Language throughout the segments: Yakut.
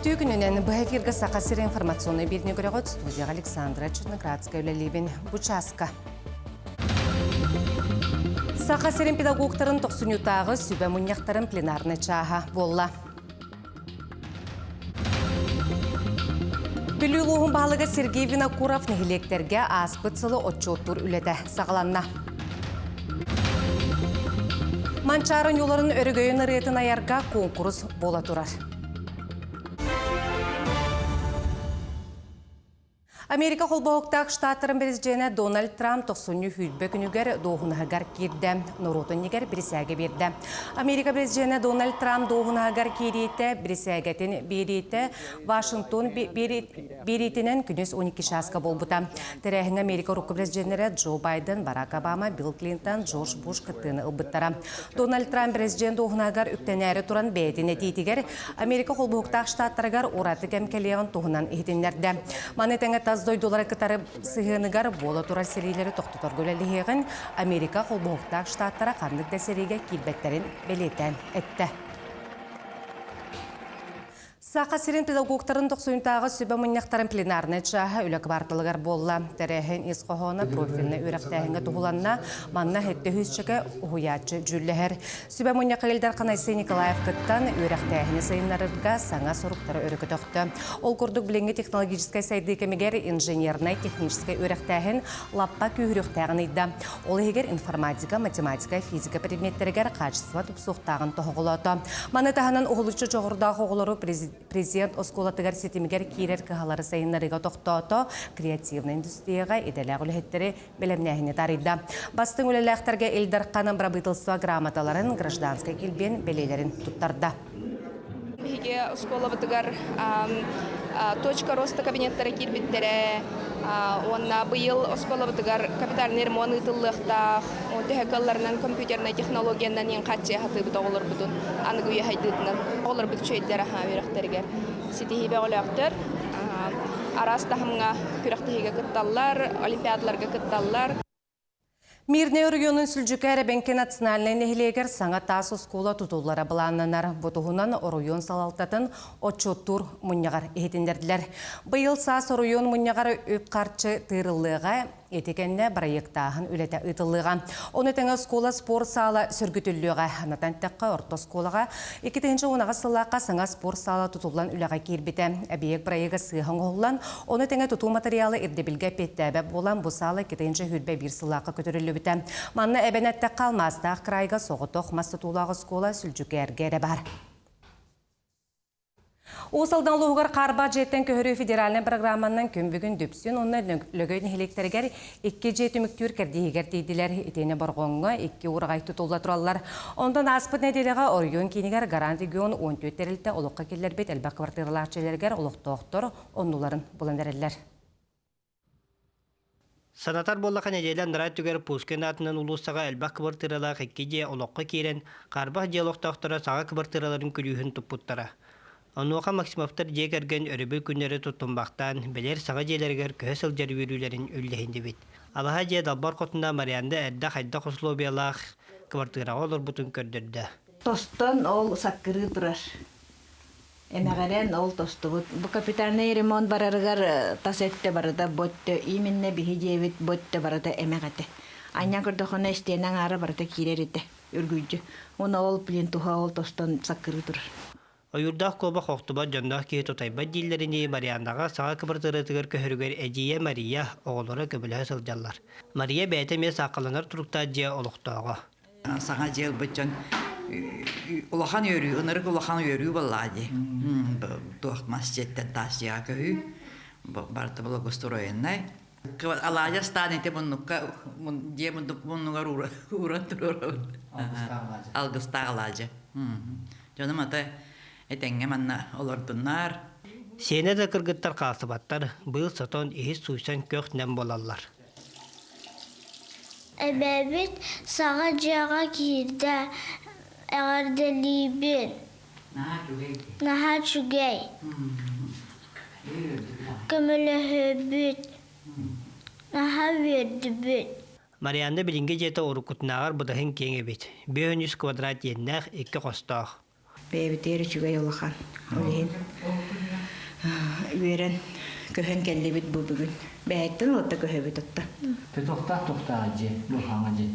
Үтүө күнүнэн быһа эфиргэ Саха сирэ информационнай биэриини көрөҕүт студияҕа Александра Черноградская үлэлиибин. Бу чааска Саха сирин педагогтарын тохсунньутааҕы сүбэ мунньахтарын пленарнай чааһа буолла. Бүлүү улууһун баһылыга Сергей Винокуров нэһилиэктэргэ ааспыт сылы отчуоттуур үлэтэ саҕаланна. Манчаары ньууларын өрөгөйүн ырыатын айарга куонкурус буола турар. Америка Холбоһуктаах Штаттарын президенэ Дональд Трамп тохсунньу сүүрбэ күнүгэр дуоһунаһыгар киирдэ, норуотун иннигэр бирисээгэ биэрдэ. Америка президенэ Дональд Трамп дуоһунаһыгар киириитэ, бирисээгэтин биэриитэ Вашингтон биэриитинэн күнүс 12 чааска буолбута. Тэрээһиҥҥэ Америка урукку президеннэрэ Джо Байден, Барак Обама, Билл Клинтон, Джордж Буш кыттыыны ылбыттара. Дональд Трамп президент дуоһунаһыгар үктэнээри туран бэйэтин этиитигэр Америка Холбоһуктаах Штаттарыгар ураты кэм кэлиэҕин туһунан иһитиннэрдэ. Маны тэҥэ тас дойдулары кытары сыһыаныгар буола турар сэриилэри тохтоторго үлэлэһиэҕин Америка Холбоһуктаах Штаттара ханнык да сэриигэ киирбэттэрин бэлиэтээн эттэ. Саха сирин педагогтарын тохсунньутааҕы сүбэ мунньахтарын пленарнай чааһа үлэ кварталыгар буолла. Тэрээһин ис хоһооно профильнай үөрэхтээһиҥҥэ туһуланна. Манна сэттэ сүүсчэкэ уһуйааччы дьүүллэһэр. Сүбэ мунньахха Ил Дархан Айсен Николаев кыттан, үөрэхтээһини сайыннарарга саҥа соруктары өрө көтөхтө. Ол курдук билиҥҥи технологическай сайдыы кэмигэр инженернай-техническэй үөрэхтээһин лаппа күүһүрүөхтээҕин ыйда. Ол иһигэр информатика, математика, физика предметтэригэр хаачыстыба тупсуохтааҕын тоһоҕолоото. Маны таһынан уһулуччу дьоҕурдаах оҕолору президент оскуолатыгар ситимигэр киирэр кыһалары сайыннарыыга тохтоото, креативнай индустрияҕа идэлээх үлэһиттэри бэлэмнээһини таарыйда. Бастыҥ үлэлээхтэргэ Ил Дархан бырабыыталыстыба грамоталарын, гражданскай килбиэн бэлиэлэрин туттарда. Биһиги оскуолабытыгар точка роста кабинеттара киирбиттэрэ уонна быйыл оскуолабытыгар капитальный ремонт ыытыллыахтаах. Төһө кыалларынан компьютернай технологиянан иэн хааччыйа сатыыбыт оҕолорбутун аныгы үйэ сайдыытынан. Оҕолорбут үчүгэйдэр аһаа үөрэхтэригэр ситиһии бөҕөлөөхтөр. Араас таһымҥа күрэхтэһиигэ кытталлар, олимпиадаларга кытталлар. Мирнэй оройуонун Сүлдьүкээр эбэҥки национальнай нэһилиэгэр саҥа таас оскуола тутуллара былааннанар. Бу туһунан оройуон салалтатын отчуоттуур мунньаҕар иһитиннэрдилэр. Быйыл саас оройуон мунньаҕар үп-харчы тыырыллыаҕа, ити кэннэ бырайыактааһын үлэтэ ыытыллыаҕа. Ону тэҥэ оскуола спорт саала сөргүтүллүөҕэ. Санатан эттэххэ, орто оскуолаҕа 2010 сыллаахха саҥа спорт саала тутуллан үлэҕэ киирбитэ. Эбийиэк бырайыага сыыһа оҥоһуллан, Ону тэҥэ тутуу матырыйаала ирдэбилгэ эппиэттээбэт буолан, бу саала 221 сыллаахха көтүрүллүбүтэ. Манна эбэн эттэххэ, алмаастаах кыраайга соҕотох мас тутуулаах оскуола Сүлдьүкээргэ эрэ баар. Уус Алдан улууһугар хаарбах дьиэттэн көһөрүү федеральнай программанан күн бүгүн Дүпсүн уонна Лөгөй нэһилиэктэригэр икки дьиэ түмүктүүр кэрдииһигэр тиийдилэр. Итиэннэ Борҕоҥҥо икки ураҕай тутулла тураллар. Онтон ааспыт нэдиэлэҕэ оройуон киинигэр Гарант регион 14 тэрилтэ олоххо киллэрбит элбэх квартиралаах дьиэлэригэр олохтоохтор оннуларын булан эрэллэр. Санатар буоллаха нэдиэлэ анараа өттүгэр Пушкин аатынан улууссаҕа элбэх кыбартыыралаах икки дьиэ олоххо киирэн, хаарбах дьиэ олохтоохторо саҥа кыбартыыраларын күлүүһүн туппуттара. Онуоха Максимовтар дьиэ кэргэн өрөбүл күннэри туттуммахтаан, бэлиэр саҥа дьиэлэригэр көһө сылдьар үөрүүлэрин үллэһиннибит. Алаһа дьиэ далбар хотуна Марианна эрдэ хайдах усулуобуйалаах кыбартыыраҕа олорбутун көрдөрдө. Тостон ол саккырыы турар. Эмэҕирэн ол тостубут. Бу капитальный ремонт барарыгар тас өттө барыта бу өттө именно биһи дьиэбит бу өттө барыта эмэх этэ. Анньан көрдөххүнэ истиэнэ аҥаара барыта киирэр этэ үргүйдьү. Уонна ол плинтуһа ол тостон саккырыы турар. Ойуурдаах куобах охтубат дьонноох киһи тутайбат дииллэринии Марианнаҕа саҥа кыбартыыратыгар көһөрүгэр эдьиийэ Мария оҕолоро көмөлөһө сылдьаллар. Мария бэйэтэ эмиэ саахалланар туруктаах дьиэ олохтооҕо. Саҥа дьиэ ылбыт дьон улахан үөрүү, ынырык улахан үөрүү буоллаҕа дии. Туох мас дьиэттэн таас дьиэҕэ көһүү. Барыта благоустроеннай. Алаадьы астаан ити муннукка дьиэ муннугар ууран туруорабыт. Алгыстаах алаадьы. Дьонум ата этэҥҥэ манна олордуннар. Сиэнэ да кыргыттар хаалсыбаттар, быыл сотон, иһит сууйсан көх-нэм буолаллар. Эбэбит саҥа дьиэҕэ киирдэ, эҕэрдэлиибин. Наһаа үчүгэй. Көмөлөһөбүт. Наһаа үөрдүбүт. Марианна билиҥҥи дьиэтэ уруккутунааҕар быдаһын киэҥ эбит. 53 квадрат иэннээх, икки хостоох. Бэйэбитигэр үчүгэй улахан. Ол иһин. Үөрэн көһөн кэллибит бу бүгүн. Бэйэттэн олордо көһөбүт отто. Тохтаах тохтаах дьиэ, бу хаҥа дьиэ.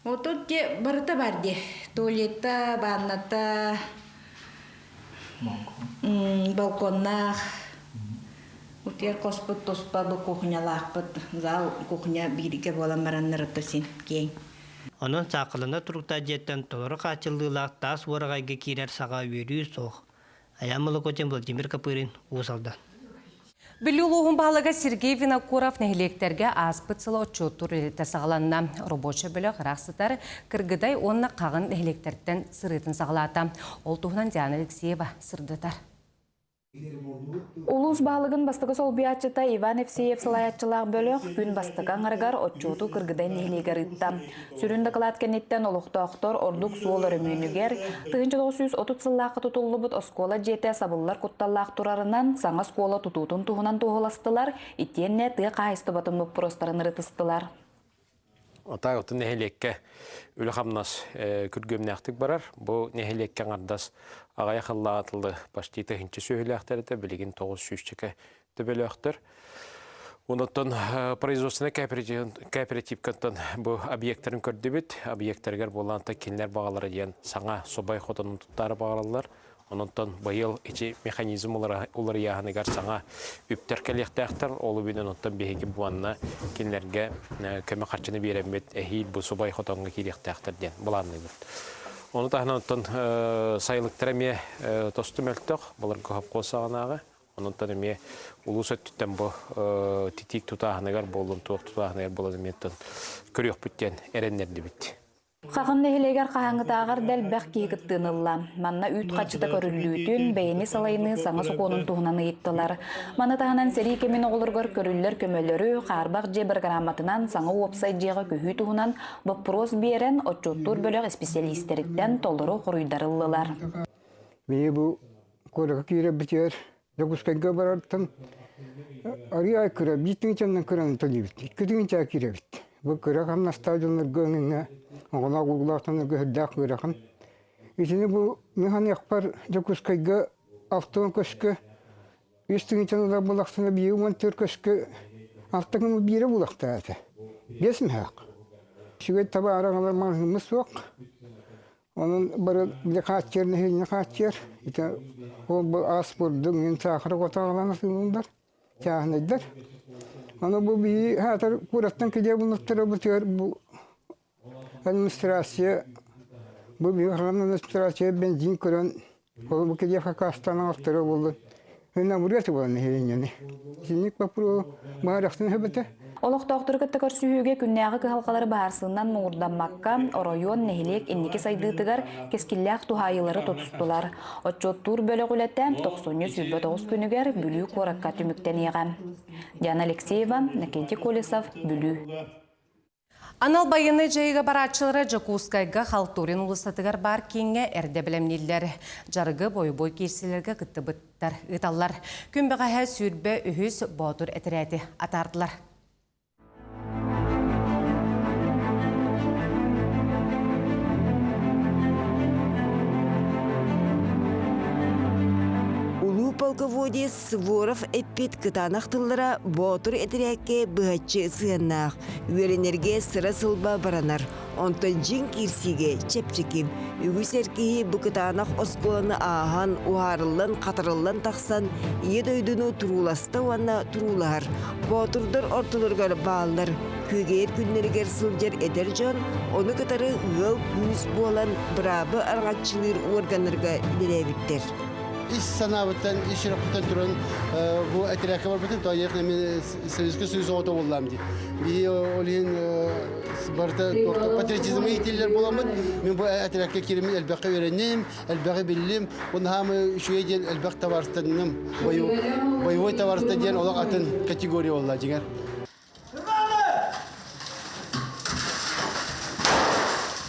Отут дьиэ барыта бар дьиэ. Туалетта, баанната, балконнаах. Утуйар хоспут туспа бу кухнялаахпыт. Зал кухня бииргэ буолан бараннар отто син киэҥ. Онон саахалланар туруктаах дьиэттэн толору хааччыллыылаах таас уораҕайга киирэр саҕа үөрүү суох. Айаан Молокотин, Владимир Копырин, Уус Алдан. Бүлүү улууһун баһылыга Сергей Винокуров нэһилиэктэргэ ааспыт сыл отчуоттуур үлэтэ саҕаланна. Рабочай бөлөх ыраах сытар Кыргыдай уонна Хаҕын нэһилиэктэртэн сырыытын саҕалаата. Ол туһунан Диана Алексеева сырдатар. Улуус баһылыгын бастакы солбуйааччыта Иван Евсеев салайааччылаах бөлөх күн бастакы аҥарыгар отчуоту Кыргыдай нэһилиэгэр ыытта. Сүрүн дакылаат кэнниттэн олохтоохтор ордук суол өрөмүөнүгэр 1930 сыллаахха тутуллубут оскуола дьиэтэ сабыллар кутталлаах турарынан саҥа оскуола тутуутун туһунан туоһуластылар, итиэннэ тыа хаһаайыстыбатын боппуруостарын ырытыстылар. Отай отун нэһилиэккэ үлэ-хамнас күргүөмнээхтик барар. Бу нэһилиэккэ аҥардас аҕыйах ыллаатылы почти тыһыынча сүөһүлээхтэр этэ, билигин 900-чэкэ төбөлөөхтөр. Онтон производственный кооперативкаттан бу объектарын көрдүбүт. Объектарыгар буолаанта кинилэр баҕалара диэн саҥа субай хотонун туттаары баҕараллар. Ононтон быйыл ити механизм уларыйааһыныгар саҥа үптэр кэлиэхтээхтэр. Ол үбүнэн оттон биһиги буонна кинилэргэ көмө харчыны биэрэммит эһиил бу субай хотоҥҥо киириэхтээхтэр диэн былаанныыбыт. Ону таһынан оттон сайылыктара эмиэ тосту мөлтөх, былыргы хопхуос саҕанааҕы. Онон эмиэ улуус өттүттэн бу титиик тутааһыныгар буоллун, туох тутааһыныгар буолан эмиэ көрүөхпүт диэн эрэннэрдибит. Хаҕын нэһилиэгэр хаһааҥҥытааҕар да элбэх киһи кыттыыны ылла. Манна үүт харчыта көрүллүүтүн, бэйэни салайыныы саҥа сокуонун туһунан ыйыттылар. Маны таһынан сэрии кэмин оҕолоругар көрүллэр көмөлөрү, хаарбах дьиэ бырагырааматынан саҥа уопсай дьиэҕэ көһүү туһунан боппуруос биэрэн, отчуоттуур бөлөх исписэлиистэриттэн толору хоруйдары ыллылар. Биһи бу куоракка киирэрбитигэр Дьокуускайга барартан арыый ай кыра биир тыһыынчанан кыраны төлүүбүт. Икки тыһыынчаҕа киирэбит. Бу кыра хамнастаах дьоннорго өҥөҥө оҕолоох уоллаах дьоннорго сүрдээх ыарахан. Итини бу мин саныахпар Дьокуускайга 60 көскө үс тыһыынчаны ылар буоллахтарына биир уон төрт көскө алта гына биирэ буолуохтаах этэ. Биэс мөһөөх. Үчүгэй табаары аҕалар маҕаһыыммыт суох. Онон бары били хааччыйар нэһилиэнньэ хааччыйар. Ити ол бу ас бурдук мин саахара хотоҕолоон атыылыыллар, чааһынайдар. Ону бу биһи аатар куораттан килиэ булуктара бу администрация бу биһи администрация бензин көрөн ол бу килиэ хакаастаан оҥортора буоллун Ынамырыат буолан нэһилиэнньэни. Итинник боппуруоһу баарахтын сөбөтө. Олохтоохтору кытта көрсүһүүгэ күннээҕи кыһалҕалары быһаарсыынан муҥурдаммакка, оройуон, нэһилиэк инники сайдыытыгар кэскиллээх туһаайыылары тутустулар. Отчуоттуур бөлөх үлэтэ тохсунньу 29 күнүгэр Бүлүү куоракка түмүктэниэҕэ. Диана Алексеева, Накентий Колесов, Бүлүү. Анал байыаннай дьайыыга барааччылара Дьокуускайга Халтурин уулуссатыгар баар кииҥҥэ эрдэ бэлэмнииллэр. Дьарыгы бойобуой киирсиилэргэ кыттыбыттар ыыталлар. Күн бэҕэһээ 23 Боотур этэрээти атаардылар. Улуу полководец Суворов эппит кытаанах тыллара Боотур этэрээккэ быһаччы сыһыаннаах. Үөрэнэргэ сыра-сылба баранар, онтон дьиҥ киирсиигэ чэпчэки. Үгүс эр киһи бу кытаанах оскуоланы ааһан, уһаарыллан, хатарыллан тахсан, Ийэ дойдуну турууласта уонна туруулаһар. Боотурдар ортолоругар бааллар. Күөгэйэр күннэригэр сылдьар эдэр дьон ону кытары ыал-күүс буолан быраабы араҥаччылыыр уорганнарга үлэлээбиттэр. Ис санаабыттан, ис сүрэхпиттэн туран бу этэрээккэ барбытым, то мен Советский Союз оҕото буоллаам дии. Биһи ол иһин барыта патриотизмы иитиллэр буоламмыт, мен бу этэрээккэ киириммин элбэххэ үөрэнним, элбэҕи биллим. Уонна үчүгэй диэн элбэх табаарыстанным. Боевой табаарыста диэн олох атын категория буолла дьиҥэр.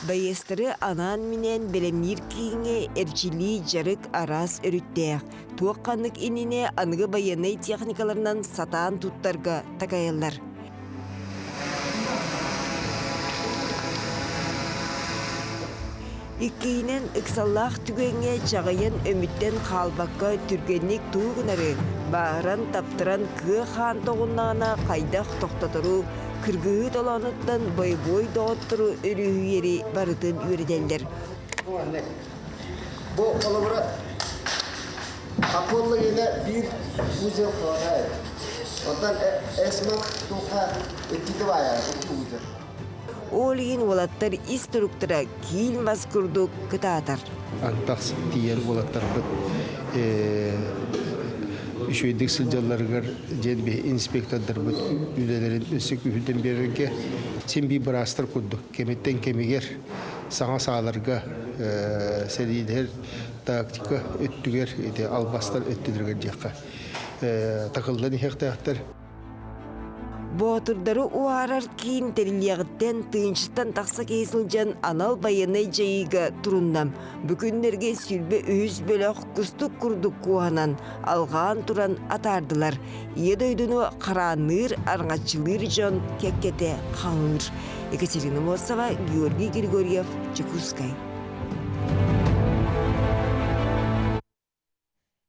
Байыастары анаан-минээн бэлэмниир кииҥҥэ эрчиллии дьарык араас өрүттээх. Туох-ханнык иннинэ аныгы байыаннай техникаларынан сатаан туттарга такайаллар. Иккиһинэн, ыксаллаах түгэҥҥэ чаҕыйан өмүттэн хаалбакка түргэнник тугу гынары, бааһыран, таптаран кыа хаан тоҕуннаҕына хайдах тохтотору, кыргыһыы толоонуттан бойобуой доҕоттору өрүһүйэри барытын үөрэтэллэр. Бу холобура Аполло иһинэ биир узел хватает. Оттон эсмак туха иккити баайар, икки узел. Ол иһин уолаттар ис туруктара киил мас курдук кытаатар. Антах тиийэр уолаттарбыт үчүгэйдик сылдьалларыгар диэн биһи инспектордарбыт үлэлэрин өссө күүһүрдэн биэрэргэ син биир быраастар курдук кэмиттэн кэмигэр саҥа сааларга сэриилэһэр тактика өттүгэр ити албастар өттүлэригэр диэххэ такыллан иһиэхтээхтэр. Боотурдары уһаарар киин тэриллиэҕиттэн тыынчыттан тахса киһи сылдьан анал байыаннай дьайыыга турунна. Бу күннэргэ 23 бөлөх кустук курдук куоһанан, алҕаан туран атаардылар. Ийэ дойдуну хараанныыр, арҥаччылыыр дьон кэккэтэ хаҥыыр. Екатерина Мосова, Георгий Григорьев, Дьокуускай.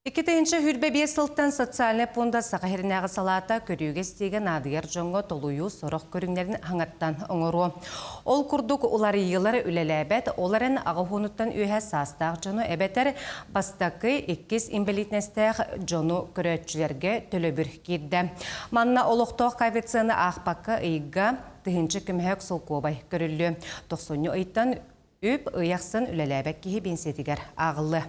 2025 сылтан социальнай пуонда Саха сиринээҕи салаата көрүүгэ-истиигэ наадыйар дьоҥҥо толуйуу сорох көрүҥнэрин хаҥаттан оҥоруо. Ол курдук уларыйыылар үлэлээбэт, ол эрэн аҕа уһунуттан үөһэ саастаах дьону эбэтэр бастакы, иккис инбэлиитинэстээх дьону көрөөччүлэргэ төлөбүр киирдэ. Манна олохтоох коэффициены аахпакка ыйга тыһыынча көмөһөк солкуобай көрүллүө. Тохсунньу ыйтан үп ый ахсын үлэлээбэт киһи биэнсийэтигэр ааҕыллыа.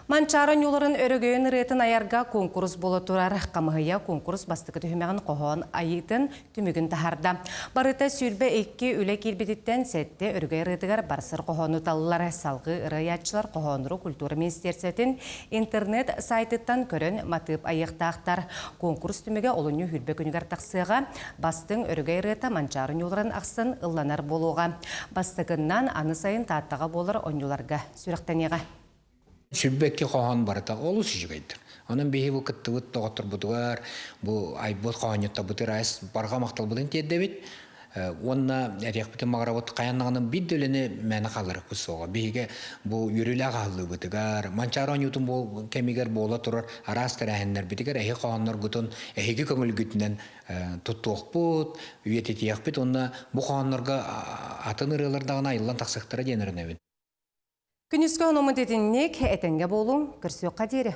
Манчаары ньууларын өрөгөйүн ырыатын айарга куонкурус буола турар. Хамыһыйа куонкурус бастакы түһүмэҕин хоһоон айыытын түмүгүн таһаарда. Барыта 22 үлэ киирбититтэн сэттэ өрөгөй ырыатыгар барсар хоһоону таллар. Салгыы ырыайааччылар хоһооннору культура министерствотын интернет сайтыттан көрөн матыып айыахтаахтар. Куонкурус түмүгэ олунньу хүрбэ күнүгэр тахсыаҕа. Бастыҥ өрөгөй ырыата Манчаары ньууларын ахсын ылланар буолуоҕа. Бастакыннан аны сайын Тааттаҕа буолар оонньууларга сүрэхтэниэҕэ. Сүрбэкки хоһоон барыта олус үчүгэйдик. Онон биһи бу кыттыбыт доҕотторбутугар, бу айбыт хоһоонньуттарбытыгар айс барҕа махталбытын тиэрдэбит. Уонна этиэхпитин баҕарабыт хайаан даҕаны биир да үлэни мээнэ хаалларыахпыт суоҕа. Биһиги бу үөрүүлээх аһыллыыбытыгар, Манчаары оонньуутун бу кэмигэр буола турар араас тэрээһиннэрбитигэр эһи хоһоонноргутун эһиги көҥүлгүтүнэн туттуохпут, үйэтитиэхпит уонна бу хоһооннорго атын ырыалар даҕаны айыллан тахсыахтара диэн эрэнэбин. Күнүскү онумут итинник, этэҥҥэ буолуҥ, көрсүөххэ диэри.